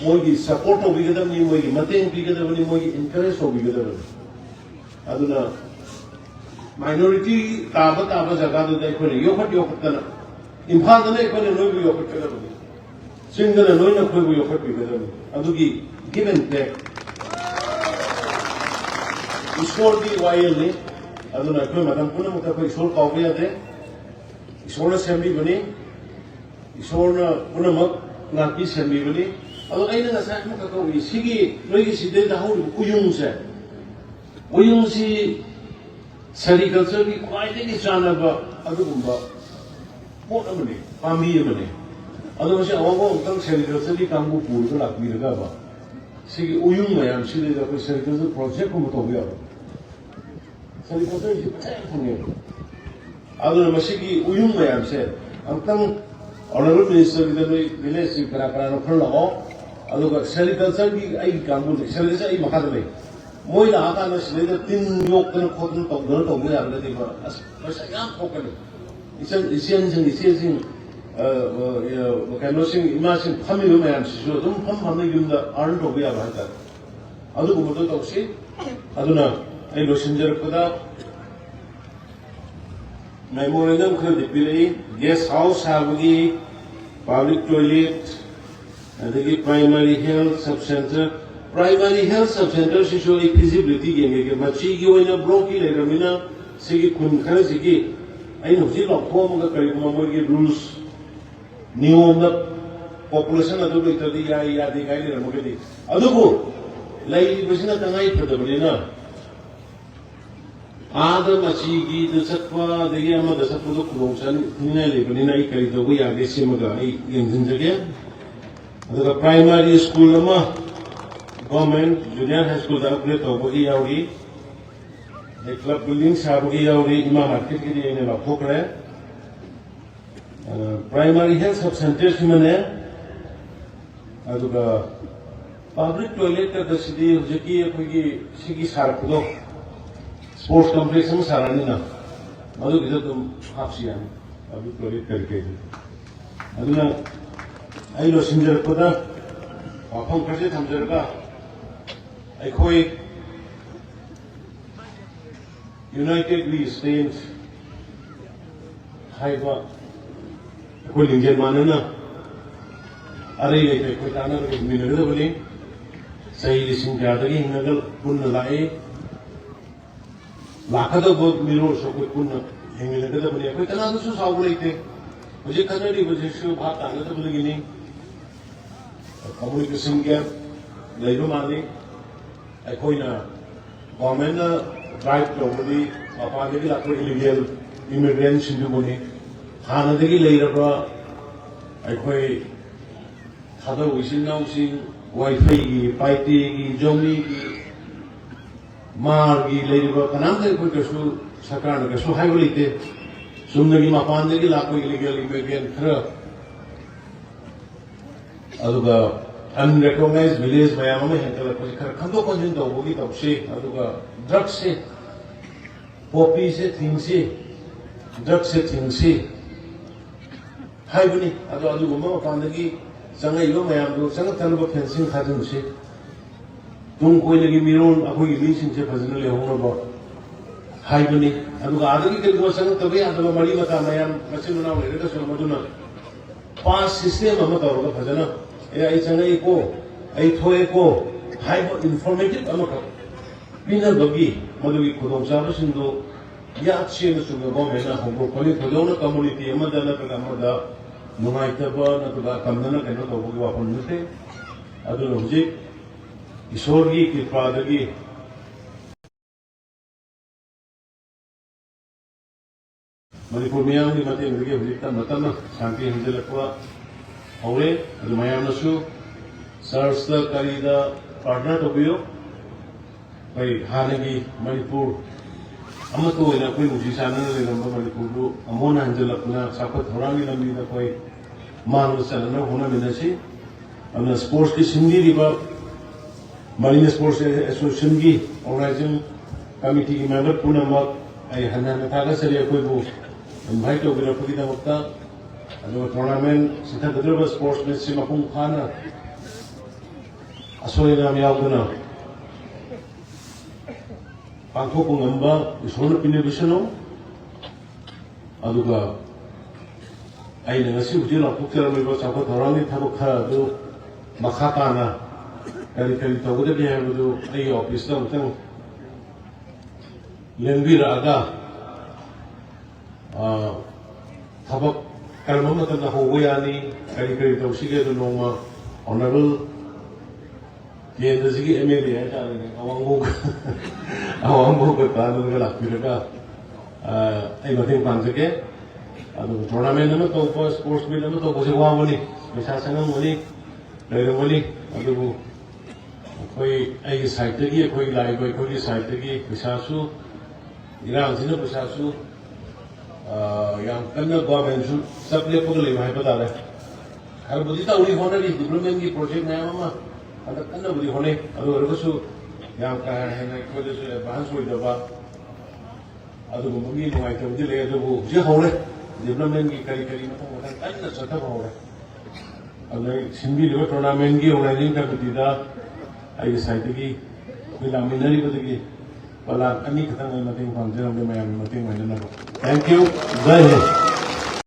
ꯃꯣꯏꯒꯤ ꯁꯞꯄꯣꯔꯠ ꯇꯧꯕꯤꯒꯗꯕꯅꯤ, ꯃꯣꯏꯒꯤ ꯃꯇꯦꯡ ꯄꯤꯒꯗꯕꯅꯤ, ꯃꯣꯏꯒꯤ ꯏꯟꯀꯔꯦꯖ ꯇꯧꯕꯤꯒꯗꯕꯅꯤ꯫ ꯑꯗꯨꯅ ꯃꯥꯏꯅꯣꯔꯤꯇꯤ ꯇꯥꯕ ꯇꯥꯕ ꯖꯒꯥꯗꯨꯗ ꯑꯩꯈꯣꯏꯅ ꯌꯣꯛꯈꯠ ꯌꯣꯛꯈꯠꯇꯅ, ꯏꯝꯐꯥꯜꯗꯅ ꯑꯩꯈꯣꯏꯅ ꯅꯣꯏꯕꯨ ꯌꯣꯛꯈꯠꯀꯗꯕꯅꯤ, ꯆꯤꯡꯗꯅ ꯅꯣꯏꯅ ꯑꯩꯈꯣꯏꯕꯨ ꯌꯣꯛꯈꯠꯄꯤꯒꯗꯕꯅꯤ꯫ ꯑꯗꯨꯒꯤ give and take, ꯏꯁꯣꯔꯒꯤ ꯋꯥꯌꯦꯜꯅꯤ꯫ ꯑꯗꯨꯅ ꯑꯩꯈꯣꯏ ꯃꯇꯝ ꯄꯨꯝꯅꯃꯛꯇ ꯑꯩꯈꯣꯏ ꯏꯁꯣꯔ ꯀꯥꯎꯕ ꯌꯥꯗꯦ꯫ ꯏꯁꯣꯔꯅ ꯁꯦꯝꯕꯤꯕꯅꯤ, ꯏꯁꯣꯔꯅ ꯄꯨꯝꯅꯃꯛ ꯉꯥꯛꯄꯤ ꯁꯦꯝꯕꯤꯕꯅꯤ꯫ ꯑꯗꯣ ꯑꯩꯅ ꯉꯁꯥꯏ ꯑꯃꯈꯛ ꯀꯧꯏ, ꯁꯤꯒꯤ ꯅꯣꯏꯒꯤ ꯁꯤꯗꯩꯗ ꯍꯧꯔꯤꯕ ꯎꯌꯨꯡꯁꯦ, ꯎꯌꯨꯡꯁꯤ ꯁꯦꯔꯤꯀꯜꯆꯔꯒꯤ ꯈ꯭ꯋꯥꯏꯗꯒꯤ ꯆꯥꯟꯅꯕ ꯑꯗꯨꯒꯨꯝꯕ ꯄꯣꯠ ꯑꯃꯅꯤ, ꯄꯥꯝꯕꯤ ꯑꯃꯅꯤ꯫ ꯑꯗꯣ ꯃꯁꯤ ꯑꯋꯥꯡꯕ ꯑꯃꯨꯛꯇꯪ ꯁꯦꯔꯤꯀꯜꯆꯔꯒꯤ ꯀꯥꯡꯕꯨ ꯄꯨꯔꯒ ꯂꯥꯛꯄꯤꯔꯒꯕ ꯁꯤꯒꯤ ꯎꯌꯨꯡ ꯃꯌꯥꯝꯁꯤꯗꯩꯗ ꯑꯩꯈꯣꯏ ꯁꯦꯔꯤꯀꯜꯆꯔ ꯄ꯭ꯔꯣꯖꯦꯛ ꯑꯃ ꯇꯧꯕ ꯌꯥꯕ꯫ ꯁꯦꯔꯤꯀꯜꯆꯔꯁꯤ ꯄꯩꯁꯥ ꯌꯥꯝ ꯐꯪꯉꯦꯕ꯫ ꯑꯗꯨꯅ ꯃꯁꯤꯒꯤ ꯎꯌꯨꯡ ꯃꯌꯥꯝꯁꯦ ꯑꯃꯨꯛꯇꯪ ꯑꯣꯅꯔꯦꯕꯜ ꯃꯤꯅꯤꯁꯇꯔꯒꯤꯗ ꯅꯣꯏ ꯚꯤꯂꯦꯖꯁꯤ ꯀꯅꯥ ꯀꯅꯥꯅꯣ ꯈꯔ ꯂꯥꯛꯑꯣ꯫ ꯑꯗꯨꯒ ꯁꯦꯔꯤꯀꯜꯆꯔꯒꯤ ꯑꯩꯒꯤ ꯀꯥꯡꯕꯨꯁꯦ, ꯁꯦꯔꯤꯀꯜꯆꯔ ꯑꯩ ꯃꯈꯥꯗ ꯂꯩ꯫ ꯃꯣꯏ ꯂꯥꯛꯑꯀꯥꯟꯗ ꯁꯤꯗꯩꯗ ꯇꯤꯟ ꯌꯣꯛꯇꯅ ꯈꯣꯠꯇꯅ ꯇꯧꯗꯅ ꯇꯧꯕ ꯌꯥꯔꯒꯗꯤ ꯑꯁ ꯄꯩꯁꯥ ꯌꯥꯝ ꯊꯣꯛꯀꯅꯤ꯫ ꯏꯆꯟ, ꯏꯆꯦꯟꯁꯤꯡ, ꯏꯆꯦꯁꯤꯡ, ꯑ, ꯑ, ꯑ, ꯀꯩꯅꯣꯁꯤꯡ, ꯏꯃꯥꯁꯤꯡ ꯐꯝꯃꯤꯕ ꯃꯌꯥꯝꯁꯤꯁꯨ ꯑꯗꯨꯝ ꯐꯝ ꯐꯝꯅ ꯌꯨꯝꯗ ꯑꯥꯔꯟ ꯇꯧꯕ ꯌꯥꯕ ꯍꯥꯏꯇꯥꯔꯦ꯫ ꯑꯗꯨꯒꯨꯝꯕꯗꯣ ꯇꯧꯁꯤ꯫ ꯑꯗꯨꯅ ꯑꯩ ꯂꯣꯏꯁꯤꯟꯖꯔꯛꯄꯗ Memorandum ꯈꯔꯗꯤ ꯄꯤꯔꯛꯏ꯫ Guest house ꯁꯥꯕꯒꯤ, public toilet, ꯑꯗꯒꯤ primary health sub center꯫ Primary health sub center ꯁꯤꯁꯨ ꯑꯩ feasibility ꯌꯦꯡꯉꯒꯦ꯫ ꯃꯆꯤꯒꯤ ꯑꯣꯏꯅ block ꯀꯤ ꯂꯩꯔꯕꯅꯤꯅ, ꯁꯤꯒꯤ ꯈꯨꯟ ꯈꯔꯁꯤꯒꯤ ꯑꯩꯅ ꯍꯧꯖꯤꯛ ꯂꯥꯎꯊꯣꯛꯑꯝꯃꯒ ꯀꯔꯤꯒꯨꯝꯕ ꯃꯣꯏꯒꯤ rules ꯅꯤꯌꯣꯝꯗ population ꯑꯗꯨ ꯂꯩꯇ꯭ꯔꯗꯤ ꯌꯥꯏ, ꯌꯥꯗꯦ ꯀꯥꯏꯅ ꯂꯩꯔꯝꯃꯒꯗꯤ꯫ ꯑꯗꯨꯕꯨ ꯂꯩꯔꯤꯕꯁꯤꯅ ꯇꯉꯥꯏ ꯐꯗꯕꯅꯤꯅ, ꯑꯥꯗ ꯃꯆꯤꯒꯤꯗ ꯆꯠꯄ, ꯑꯗꯒꯤ ꯑꯃꯗ ꯆꯠꯄꯗꯣ ꯈꯨꯗꯣꯡ ꯆꯥꯅꯤꯡꯉꯥꯏ ꯂꯩꯕꯅꯤꯅ, ꯑꯩ ꯀꯔꯤ ꯇꯧꯕ ꯌꯥꯒꯦ ꯁꯤꯃꯒ ꯑꯩ ꯌꯦꯡꯁꯤꯟꯖꯒꯦ꯫ ꯑꯗꯨꯒ primary school ꯑꯃ government junior high school ꯗ upgrade ꯇꯧꯕꯒꯤ ꯌꯥꯎꯔꯤ, ꯑꯗꯩ club building ꯁꯥꯕꯒꯤ ꯌꯥꯎꯔꯤ, ꯏꯃꯥ market ꯀꯤꯗꯤ ꯑꯩꯅ ꯂꯥꯎꯊꯣꯛꯈ꯭ꯔꯦ꯫ ꯑ, primary health sub center ꯁꯤꯃꯅꯦ, ꯑꯗꯨꯒ public toilet ꯀꯗꯁꯤꯗꯤ ꯍꯧꯖꯤꯛꯀꯤ ꯑꯩꯈꯣꯏꯒꯤ ꯁꯤꯒꯤ ꯁꯥꯔꯛꯄꯗꯣ, sports complex ꯑꯃ ꯁꯥꯔꯛꯑꯅꯤꯅ, ꯃꯗꯨꯒꯤꯗ ꯑꯗꯨꯝ ꯍꯥꯞꯁꯤ ꯌꯥꯅꯤ, public toilet ꯀꯔꯤ ꯀꯔꯤ꯫ ꯑꯗꯨꯅ ꯑꯩ ꯂꯣꯏꯁꯤꯟꯖꯔꯛꯄꯗ ꯋꯥꯐꯝ ꯈꯔꯁꯦ ꯊꯝꯖꯔꯒ, ꯑꯩꯈꯣꯏ United We Stand ꯍꯥꯏꯕ ꯑꯩꯈꯣꯏ ꯂꯤꯡꯖꯦꯜ ꯃꯥꯟꯅꯅ ꯑꯔꯩ ꯂꯩꯇ ꯑꯩꯈꯣꯏ ꯇꯥꯟꯅꯔꯒ ꯍꯤꯡꯃꯤꯟꯅꯒꯗꯕꯅꯤ꯫ ꯆꯍꯤ ꯂꯤꯁꯤꯡ ꯀꯌꯥꯗꯒꯤ ꯍꯤꯡꯅꯒ ꯄꯨꯟꯅ ꯂꯥꯛꯏ꯫ ꯂꯥꯛꯀꯗꯕ ꯃꯤꯔꯣꯜꯁꯨ ꯑꯩꯈꯣꯏ ꯄꯨꯟꯅ ꯍꯤꯡꯃꯤꯟꯅꯒꯗꯕꯅꯤ꯫ ꯑꯩꯈꯣꯏ ꯀꯅꯥꯗꯁꯨ ꯁꯥꯎꯕ ꯂꯩꯇꯦ꯫ ꯍꯧꯖꯤꯛ ꯈꯟꯅꯔꯤꯕꯁꯤꯁꯨ ꯚꯥꯞ ꯇꯥꯅꯗꯕꯗꯒꯤꯅꯤ꯫ Communication gap ꯂꯩꯕ ꯃꯥꯜꯂꯤ꯫ ꯑꯩꯈꯣꯏꯅ government ꯅ drive ꯇꯧꯕꯗꯤ ꯃꯄꯥꯟꯗꯒꯤ ꯂꯥꯛꯄ illegal immigrant ꯁꯤꯡꯗꯨꯕꯨꯅꯤ꯫ ꯍꯥꯟꯅꯗꯒꯤ ꯂꯩꯔꯕ ꯑꯩꯈꯣꯏ ꯊꯥꯗꯧ ꯏꯆꯤꯜ ꯏꯅꯥꯎꯁꯤꯡ, ꯋꯥꯏꯐꯩꯒꯤ, ꯄꯥꯏꯇꯦꯒꯤ, ꯖꯣꯃꯤꯒꯤ, ꯃꯥꯔꯒꯤ ꯂꯩꯔꯤꯕ ꯀꯅꯥꯝꯇ ꯑꯩꯈꯣꯏ ꯀꯩꯁꯨ ꯁꯔꯀꯥꯔꯅ ꯀꯩꯁꯨ ꯍꯥꯏꯕ ꯂꯩꯇꯦ꯫ ꯆꯨꯝꯅꯒꯤ ꯃꯄꯥꯟꯗꯒꯤ ꯂꯥꯛꯄ illegal immigrant ꯈꯔ, ꯑꯗꯨꯒ unrecognized village ꯃꯌꯥꯝ ꯑꯃ ꯍꯦꯟꯒꯠꯂꯛꯄꯁꯤ ꯈꯔ ꯈꯟꯗꯣꯛ ꯈꯟꯖꯤꯟ ꯇꯧꯕꯒꯤ ꯇꯧꯁꯤ꯫ ꯑꯗꯨꯒ drugs ꯁꯦ, poppy ꯁꯦ ꯊꯤꯡꯁꯤ, drugs ꯁꯦ ꯊꯤꯡꯁꯤ ꯍꯥꯏꯕꯅꯤ꯫ ꯑꯗꯣ ꯑꯗꯨꯒꯨꯝꯕ ꯃꯄꯥꯟꯗꯒꯤ ꯆꯪꯉꯛꯏꯕ ꯃꯌꯥꯝꯗꯨ ꯆꯪꯉꯛꯇꯅꯕ fencing ꯈꯥꯖꯤꯟꯁꯤ꯫ ꯇꯨꯡ ꯀꯣꯏꯅꯒꯤ ꯃꯤꯔꯣꯜ ꯑꯩꯈꯣꯏꯒꯤ ꯃꯤꯁꯤꯡꯁꯦ ꯐꯖꯅ ꯂꯩꯍꯧꯅꯕ ꯍꯥꯏꯕꯅꯤ꯫ ꯑꯗꯨꯒ ꯑꯥꯗꯒꯤ ꯀꯔꯤꯒꯨꯝꯕ ꯆꯪꯉꯛꯇꯕ ꯌꯥꯗꯕ ꯃꯔꯤ ꯃꯇꯥ ꯃꯌꯥꯝ ꯃꯆꯤꯟ ꯃꯅꯥꯎ ꯂꯩꯔꯒꯁꯨ, ꯃꯗꯨꯅ ꯄꯥꯁ ꯁꯤꯁꯇꯦꯝ ꯑꯃ ꯇꯧꯔꯒ ꯐꯖꯅ, "ꯑꯦ, ꯑꯩ ꯆꯪꯉꯛꯏꯀꯣ, ꯑꯩ ꯊꯣꯛꯑꯦꯀꯣ" ꯍꯥꯏꯕ ꯏꯟꯐꯣꯔꯃꯦꯇꯤꯚ ꯑꯃꯈꯛ ꯄꯤꯅꯕꯒꯤ, ꯃꯗꯨꯒꯤ ꯈꯨꯗꯣꯡꯆꯥꯕꯁꯤꯡꯗꯨ ꯌꯥꯠꯁꯦꯅ ꯆꯨꯝꯅ ꯒꯣꯔꯃꯦꯟꯅ ꯍꯧꯗꯣꯛꯄꯅꯤ꯫ ꯊꯣꯏꯗꯣꯛꯅ ꯀꯝꯃꯨꯅꯤꯇꯤ ꯑꯃꯗ ꯅꯠꯇ꯭ꯔꯒ ꯑꯃꯗ ꯅꯨꯡꯉꯥꯏꯇꯕ ꯅꯠꯇ꯭ꯔꯒ ꯑꯀꯝꯗꯅ ꯀꯩꯅꯣ ꯇꯧꯕꯒꯤ ꯋꯥꯐꯝ ꯅꯠꯇꯦ꯫ ꯑꯗꯨꯅ ꯍꯧꯖꯤꯛ ꯏꯁꯣꯔꯒꯤ ꯀ꯭ꯔꯤꯄꯥꯗꯒꯤ ꯃꯅꯤꯄꯨꯔ ꯃꯤꯌꯥꯝꯒꯤ ꯃꯇꯦꯡꯗꯒꯤ ꯍꯧꯖꯤꯛ ꯇꯞꯅ ꯇꯞꯅ ꯁꯥꯟꯇꯤ ꯍꯟꯖꯤꯜꯂꯛꯄ ꯍꯧꯔꯦ꯫ ꯑꯗꯨ ꯃꯌꯥꯝꯅꯁꯨ ꯆꯔꯆꯇ ꯀꯔꯤꯗ ꯄ꯭ꯔꯥꯔꯊꯅꯥ ꯇꯧꯕꯤꯌꯨ꯫ ꯑꯩꯈꯣꯏ ꯍꯥꯟꯅꯒꯤ ꯃꯅꯤꯄꯨꯔ ꯑꯃꯠꯇ ꯑꯣꯏꯅ ꯑꯩꯈꯣꯏ ꯅꯨꯡꯁꯤ ꯆꯥꯟꯅꯅ ꯂꯩꯔꯝꯕ ꯃꯅꯤꯄꯨꯔꯗꯨ ꯑꯃꯨꯛ ꯍꯟꯅ ꯍꯟꯖꯤꯜꯂꯛꯇꯨꯅ ꯆꯥꯎꯈꯠ ꯊꯧꯔꯥꯡꯒꯤ ꯂꯝꯕꯤꯗ ꯑꯩꯈꯣꯏ ꯃꯥꯡꯗ ꯆꯠꯅꯅꯕ ꯍꯣꯠꯅꯃꯤꯟꯅꯁꯤ꯫ ꯑꯗꯨꯅ ꯁ꯭ꯄꯣꯔꯠꯁꯀꯤ ꯁꯤꯟꯕꯤꯔꯤꯕ ꯃꯔꯤꯡ ꯁ꯭ꯄꯣꯔꯠꯁ ꯑꯦꯁꯣꯁꯤꯌꯦꯁꯟꯒꯤ ꯑꯣꯔꯒꯅꯥꯏꯖꯤꯡ ꯀꯃꯤꯇꯤꯒꯤ ꯃꯦꯝꯕꯔ ꯄꯨꯝꯅꯃꯛ ꯑꯩ ꯍꯟꯅ ꯍꯟꯅ ꯊꯥꯒꯠꯆꯔꯤ, ꯑꯩꯈꯣꯏꯕꯨ ꯏꯟꯚꯥꯏꯠ ꯇꯧꯕꯤꯔꯛꯄꯒꯤꯗꯃꯛꯇ꯫ ꯑꯗꯨꯒ ꯇꯣꯔꯅꯥꯃꯦꯟ ꯆꯤꯟꯊꯒꯗꯧꯔꯤꯕ ꯁ꯭ꯄꯣꯔꯠꯁ ꯃꯦꯠꯁꯁꯤ ꯃꯄꯨꯡ ꯐꯥꯅ ꯑꯁꯣꯏ ꯑꯉꯥꯝ ꯌꯥꯎꯗꯅ ꯄꯥꯡꯊꯣꯛꯄ ꯉꯝꯕ ꯏꯁꯣꯔꯅ ꯄꯤꯕꯤꯁꯅꯨ꯫ ꯑꯗꯨꯒ ꯑꯩꯅ ꯉꯁꯤ ꯍꯧꯖꯤꯛ ꯂꯥꯎꯊꯣꯛꯆꯔꯝꯂꯤꯕ ꯆꯥꯎꯈꯠ ꯊꯧꯔꯥꯡꯒꯤ ꯊꯕꯛ ꯈꯔ ꯑꯗꯨ ꯃꯈꯥ ꯇꯥꯅ ꯀꯔꯤ ꯀꯔꯤ ꯇꯧꯒꯗꯒꯦ ꯍꯥꯏꯕꯗꯨ ꯑꯩꯒꯤ ꯑꯣꯐꯤꯁꯇ ꯑꯃꯨꯛꯇꯪ ꯂꯦꯡꯕꯤꯔꯛꯑꯒ, ꯑ, ꯊꯕꯛ ꯀꯔꯝꯕ ꯃꯇꯝꯗ ꯍꯧꯕ ꯌꯥꯅꯤ, ꯀꯔꯤ ꯀꯔꯤ ꯇꯧꯁꯤꯒꯦ, ꯑꯗꯨ ꯅꯣꯡꯃ ꯑꯣꯅꯔꯦꯕꯜ ꯀꯦꯟꯗ꯭ꯔꯁꯤꯒꯤ ꯑꯦꯝ ꯑꯦꯜ ꯑꯦ ꯍꯥꯏꯇꯥꯔꯦꯅꯦ, ꯑꯋꯥꯡꯕꯧ ꯑꯋꯥꯡꯕꯧꯒ ꯇꯥꯟꯅꯔꯒ ꯂꯥꯛꯄꯤꯔꯒ, ꯑ, ꯑꯩ ꯃꯇꯦꯡ ꯄꯥꯡꯖꯒꯦ꯫ ꯑꯗꯨꯒ ꯇꯣꯔꯅꯥꯃꯦꯟ ꯑꯃ ꯇꯧꯕ, ꯁ꯭ꯄꯣꯔꯠꯁ ꯃꯤꯠ ꯑꯃ ꯇꯧꯕꯁꯦ ꯋꯥꯕꯅꯤ, ꯄꯩꯁꯥ ꯆꯪꯉꯝꯒꯅꯤ, ꯂꯩꯔꯝꯒꯅꯤ꯫ ꯑꯗꯨꯕꯨ ꯑꯩꯈꯣꯏ, ꯑꯩꯒꯤ ꯁꯥꯏꯠꯇꯒꯤ, ꯑꯩꯈꯣꯏ ꯂꯥꯛꯏꯕ ꯑꯩꯈꯣꯏꯒꯤ ꯁꯥꯏꯠꯇꯒꯤ ꯄꯩꯁꯥꯁꯨ ꯏꯔꯥꯡꯁꯤꯅ ꯄꯩꯁꯥꯁꯨ, ꯑ, ꯌꯥꯝ ꯀꯟꯅ ꯒꯣꯔꯃꯦꯟꯁꯨ ꯆꯞ ꯂꯦꯞꯄꯒ ꯂꯩꯕ ꯍꯥꯏꯕ ꯇꯥꯔꯦ꯫ ꯈꯔꯕꯨꯗꯤ ꯇꯧꯔꯤ, ꯍꯣꯠꯅꯔꯤ, ꯗꯤꯕ꯭ꯂꯞꯃꯦꯟꯒꯤ ꯄ꯭ꯔꯣꯖꯦꯛ ꯃꯌꯥꯝ ꯑꯃ ꯍꯟꯗꯛ ꯀꯟꯅꯕꯨꯗꯤ ꯍꯣꯠꯅꯩ꯫ ꯑꯗꯨ ꯑꯣꯏꯔꯒꯁꯨ ꯌꯥꯝ ꯀꯥ ꯍꯦꯟꯅ ꯑꯩꯈꯣꯏꯗꯁꯨ ꯑꯦꯗꯚꯥꯟꯁ ꯑꯣꯏꯗꯕ ꯑꯗꯨꯒꯨꯝꯕꯒꯤ ꯅꯨꯡꯉꯥꯏꯇꯕꯗꯤ ꯂꯩ꯫ ꯑꯗꯨꯕꯨ ꯍꯧꯖꯤꯛ ꯍꯧꯔꯦ, ꯗꯤꯕ꯭ꯂꯞꯃꯦꯟꯒꯤ ꯀꯔꯤ ꯀꯔꯤ ꯃꯊꯪ ꯃꯊꯪ ꯀꯟꯅ ꯆꯠꯊꯕ ꯍꯧꯔꯦ꯫ ꯑꯗꯨꯅ ꯁꯤꯟꯕꯤꯔꯤꯕ ꯇꯣꯔꯅꯥꯃꯦꯟꯒꯤ ꯑꯣꯔꯒꯅꯥꯏꯖꯤꯡ ꯀꯃꯤꯇꯤꯗ ꯑꯩꯒꯤ ꯁꯥꯏꯠꯇꯒꯤ ꯑꯩꯈꯣꯏ ꯂꯥꯛꯃꯤꯟꯅꯔꯤꯕꯗꯒꯤ ꯂꯥꯛ ꯑꯅꯤ ꯈꯛꯇꯪ ꯑꯩ ꯃꯇꯦꯡ ꯄꯥꯡꯖꯔꯝꯒꯦ, ꯃꯌꯥꯝꯒꯤ ꯃꯇꯦꯡ ꯑꯣꯏꯅꯅꯕ꯫ Thank you. Jai Hind.